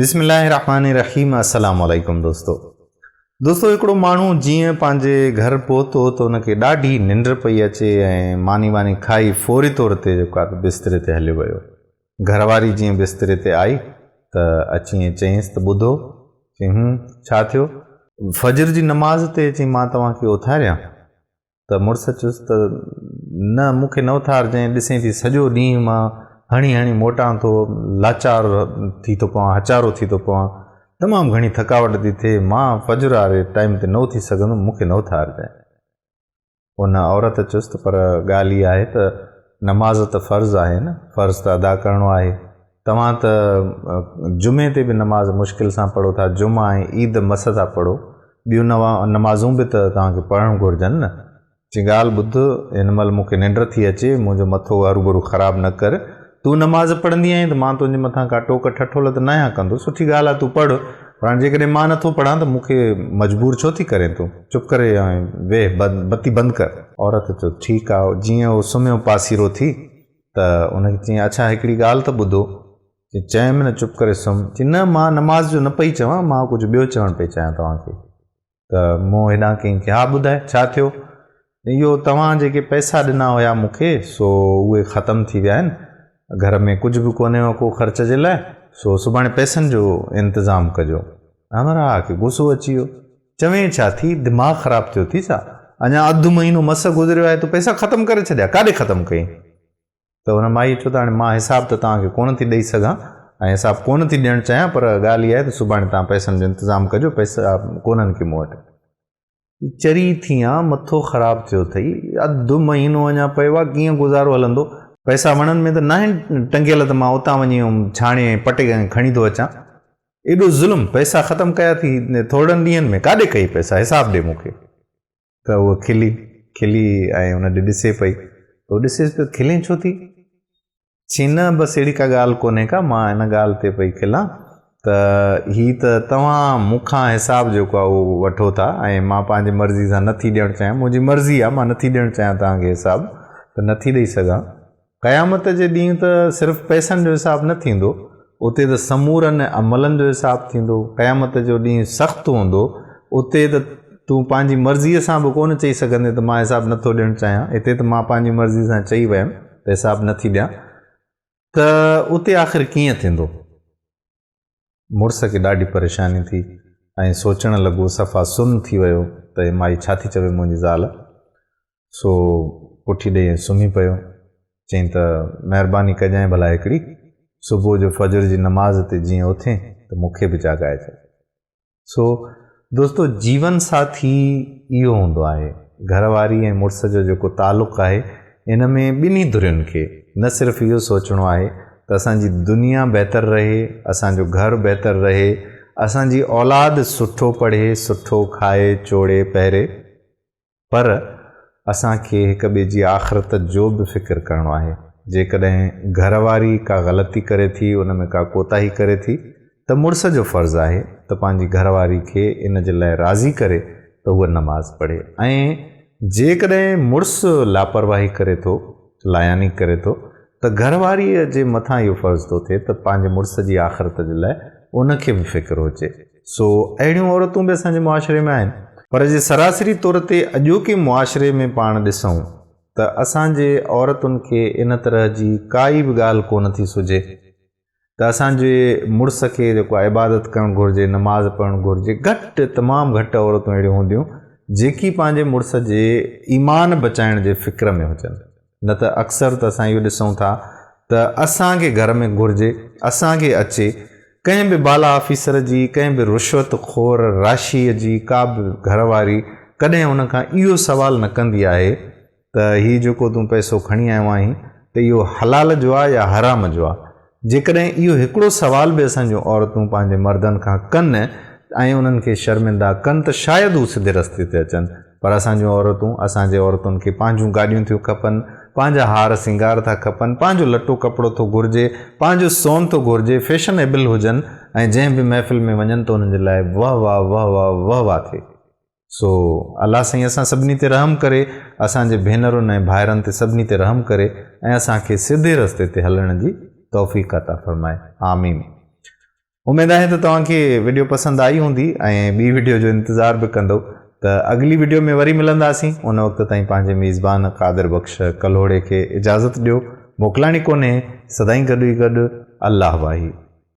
بسم الله الرحمن الرحيم السلام عليڪم دوستو دوستو هڪڙو ماڻهو جيئن پنهنجي گهر پهتو ته ان کي ڏاڍي ننڊ پئي اچي ۽ ماني واني کائي فوري طور تي جيڪو آهي بستري تي هليو ويو گهر واري جيئن بستري تي آئي ته اچي ائين چيائينس ته ٻڌو چيائين هون ڇا ٿيو فجر جي نماز تي چيائين مان توهان کي اٿاريان ته مڙس چيس ته نه مون کي نه اٿارجانء، ڏسين ٿي سڄو ڏينهن مان هڻي هڻي موٽان ٿو، لاچار ٿي ٿو پوان، هچارو ٿي ٿو پوان، تمام گهڻي ٿڪاوٽ ٿي ٿئي، مان فجر واري ٽائيم تي نه اٿي سگهندم، مون کي نه اٿارجانء. ان عورت چيس ته پر ڳالهه اها آهي ته نماز ته فرض آهي نه، فرض ته ادا ڪرڻو آهي، توهان ته جمعي تي به نماز مشڪل سان پڙهو ٿا، جمعا ۽ عيد مس ٿا پڙهو، ٻيون نمازون به ته توهان کي پڙهڻ گهرجن نه. چي ڳالهه ٻڌ، هن مهل مون کي ننڊ ٿي اچي، منهنجو مٿو هروڀرو خراب نه ڪر. تون نماز پڙهندي آهين ته مان تنهنجي مٿان ڪا ٽوڪ ٺٺول ته ناهيان ڪندو، سٺي ڳالهه آهي تون پڙهه، پر هاڻي جيڪڏهن مان نٿو پڙهان ته مون کي مجبور ڇو ٿي ڪرين تون؟ چپ ڪري ۽ ويهه، بتي بند ڪر. عورت چيو، ٺيڪ آ. جيئن هو سمهيو پاسيرو ٿي ته ان کي چيائين، اڇا هڪڙي ڳالهه ته ٻڌو. چي، چيم نه چپ ڪري سمهه. چي، نه مان نماز جو نه پئي چوان، مان ڪجهه ٻيو چوڻ پئي چاهيان توهان کي. ته مون هيڏانهن ڪيائين چي، ها ٻڌاء ڇا ٿيو؟ اهو توهان جيڪي پئسا ڏنا هيا مون کي سو اهي ختم ٿي ويا آهن، گهر ۾ ڪجهه به ڪونهي ڪو خرچ جي لاء، سو سڀاڻي پئسن جو انتظام ڪجو. همراهه کي غصو اچي ويو. چوين ڇا ٿي، دماغ خراب ٿيو ٿي ڇا؟ اڃا اڌ مهينو مس گذريو آهي، تو پئسا ختم ڪري ڇڏيا، ڪاڏي ختم ڪيئي؟ ته ان مائيء چيو ته هاڻي مان حساب ته توهان کي ڪونه ٿي ڏئي سگهان ۽ حساب ڪونه ٿي ڏيڻ چاهيان پر ڳالهه اها آهي ته سڀاڻي توهان پئسن جو انتظام ڪجو، پئسا ڪونهن ڪي مون وٽ. چري ٿي آن، مٿو خراب ٿيو اٿئي، اڌ مهينو اڃا پيو آهي، ڪيئن گذارو هلندو؟ پئسا وڻن ۾ ته ناهن ٽنگيل ته مان اتان وڃي ڇاڻي ۽ پٽي کڻي ٿو اچان. ايڏو ظلم، پئسا ختم ڪيا ٿي ٿورڙن ڏينهن ۾، ڪاڏي ڪئي پئسا، حساب ڏي مون کي. ته هوء کلي، کلي ۽ ان ڏي ڏسي پئي. ته هو ڏسيس پيو، کلين ڇو ٿي؟ چي نه بس اهڙي ڪا ڳالهه ڪونهي ڪا، مان ان ڳالهه تي پئي کلان ته هي ته توهان مون کان حساب جيڪو آهي اهو وٺو ٿا ۽ مان پنهنجي مرضي سان نه ٿي ڏيڻ چاهيان، منهنجي مرضي آهي مان نه ٿي ڏيڻ چاهيان توهان کي حساب ته نه ٿي ڏئي سگهان. قيامت جي ڏينهن ته صرف پئسن جو حساب نه ٿيندو، اتي ته سمورن عملن جو حساب ٿيندو، قيامت جو ڏينهن سخت هوندو، اتي ته تون پنهنجي مرضيء سان به ڪونه چئي سگهندين ته مان حساب نه ٿو ڏيڻ چاهيان، هتي ته مان پنهنجي مرضيء سان چئي ويم ته حساب نه ٿي ڏيان ته اتي آخر ڪيئن ٿيندو؟ مڙس کي ڏاڍي پريشاني ٿي ۽ سوچڻ لڳو، صفا سن ٿي ويو ته هي مائي ڇا ٿي چوي منهنجي زال؟ سو پٺي ڏئي ۽ سمهي پيو. چيائين ته مهرباني ڪجانء ڀلا هڪڙي، صبح جو فجر جي نماز تي جيئن اٿين ته مون کي به جاڳائي ڇڏ. سو دوستو جيون ساٿي اهو هوندو آهي، گهر واري ۽ مڙس جو جيڪو تعلق آهي ان ۾ ٻنهي ڌرين کي نه صرف اهو سوچڻو آهي ته اسان جي دنيا بهتر رهي، اسان جو گهر بهتر رهي، اسان جي اولاد سٺو پڙهي، سٺو کائي، چوڙي، پهري پر اسان کي هڪ ٻئي جي آخرت جو به فڪر ڪرڻو آهي. جيڪڏهن گهر واري ڪا غلطي ڪري ٿي، ان ۾ ڪا ڪوتاهي ڪري ٿي ته مڙس جو فرض آهي ته پنهنجي گهر واري کي ان جي لاء راضي ڪري ته هوء نماز پڙهي ۽ جيڪڏهن مڙس لاپرواهي ڪري ٿو، لاياني ڪري ٿو ته گهر واريء جي مٿان اهو فرض ٿو ٿئي ته پنهنجي مڙس جي آخرت جي لاء ان کي به فڪر هجي. سو اهڙيون عورتون به اسان جي معاشري ۾ آهن. پر جي سراسري طور تي اڄوڪي معاشري ۾ پاڻ ڏسون ته اسان جي عورتن کي ان طرح جي ڪائي به ڳالهه ڪونه ٿي سجهي ته اسان جي مڙس کي جيڪو آهي عبادت ڪرڻ گهرجي، نماز پڙهڻ گهرجي، گهٽ تمام گهٽ عورتون اهڙيون هونديون جيڪي پنهنجي مڙس جي ايمان بچائڻ جي فڪر ۾ هجن. نه ته اڪثر ته اسان اهو ڏسون ٿا ته اسان کي گهر ۾ گهرجي، اسان کي اچي، ڪنهن به بالا آفيسر جي، ڪنهن به رشوت خور راشيء جي ڪا به گهر واري ڪڏهن ان کان اهو سوال نه ڪندي آهي ته هي جيڪو تون پئسو کڻي آيو آهين ته اهو حلال جو آهي يا حرام جو آهي؟ جيڪڏهن اهو هڪڙو سوال به اسان جون عورتون پنهنجي مردن کان ڪن ۽ انهن کي شرمنده ڪن ته شايد هو سڌي رستي تي اچن پر اسان جون عورتون اسان جي عورتن کي پنهنجون گاڏيون ٿيون کپن، پنهنجا هار سينگار ٿا کپن، پنهنجو لٽو ڪپڙو ٿو گهرجي، پنهنجو سون ٿو گهرجي، فيشن ايبل هجن ۽ جنهن به محفل ۾ وڃن ته انهن جي لاء وهه واه وهه واه وهه واه ٿئي. سو الله سائين اسان سڀني تي رحم ڪري، اسان جي ڀينرن ۽ ڀائرن تي سڀني تي رحم ڪري ۽ اسان کي سڌي رستي تي هلڻ جي توفيق عطا فرمائي. آمين. اميد آهي ته توهان کي وڊيو پسند آئي هوندي ۽ ٻي وڊيو جو انتظار به ڪندو ته اڳلي وڊيو ۾ وري ملنداسين ان وقت تائين پنهنجي ميزبان قادر بخش ڪلهوڙي کي اجازت ڏيو موڪلاڻي ڪونهي سدائين گڏ ئي گڏ الله واهي.